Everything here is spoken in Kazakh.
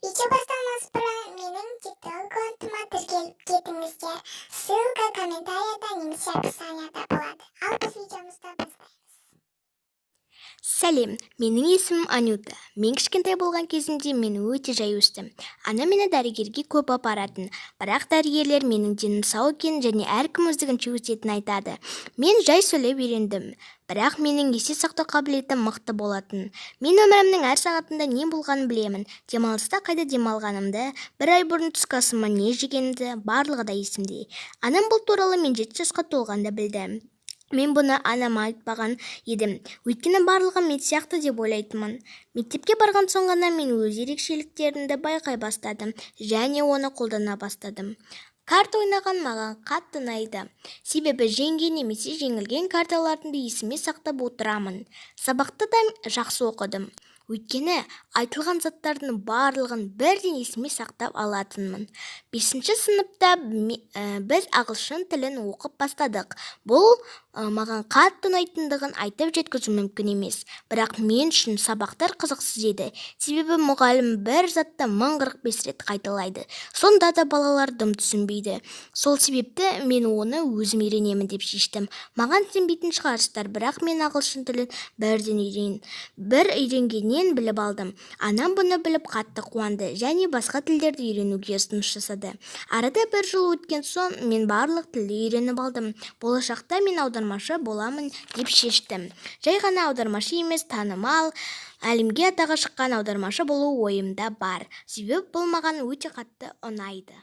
Видео басталмас бұрын менің TikTok аккаунтыма тіркеліп кетіңіздер. Ссылка комментарияда немесе описанияда болады. Ал біз видеомызды бастаймыз. Сәлем, менің есімім Анюта. Мен кішкентай болған кезімде мен өте жай өстім. Анам мені дәрігерге көп апаратын. Бірақ дәрігерлер менің денім сау екенін және әркім өздігінше өсетінін айтады. Мен жай сөйлеп үйрендім. Бірақ менің есте сақтау қабілетім мықты болатын. Мен өмірімнің әр сағатында не болғанын білемін. Демалыста қайда демалғанымды, бір ай бұрын түскі асыма не жегенімді, барлығы да есімде. Анам бұл туралы мен 7 жасқа толғанда білді. Мен бұны анама айтпаған едім, өйткені барлығы мен сияқты деп ойлайтынмын. Мектепке барған соң ғана мен өз ерекшеліктерімді байқай бастадым және оны қолдана бастадым. Карта ойнаған маған қатты ұнайды. Себебі жеңген немесе жеңілген карталарымды есіме сақтап отырамын. Сабақты да жақсы оқыдым. Өйткені айтылған заттардың барлығын бірден есіме сақтап алатынмын. Бесінші сыныпта біз ағылшын тілін оқып бастадық. Бұл маған қатты ұнайтындығын айтып жеткізу мүмкін емес. Бірақ мен үшін сабақтар қызықсыз еді. Себебі мұғалім бір затты 1045 рет қайталайды. Сонда да балалар дым түсінбейді. Сол себепті мен оны өзім үйренемін деп шештім. Маған сенбейтін шығарсыздар, бірақ мен ағылшын тілін бірден бір үйренгеннен біліп алдым. Анам бұны біліп, қатты қуанды және басқа тілдерді үйренуге ұсыныс жасады. Арада бір жыл өткен соң мен барлық тілді үйреніп алдым. Болашақта мен аудармашы боламын деп шештім. Жай ғана аудармашы емес, танымал, әлемге атағы шыққан аудармашы болу ойымда бар. Себебі бұл маған өте қатты ұнайды.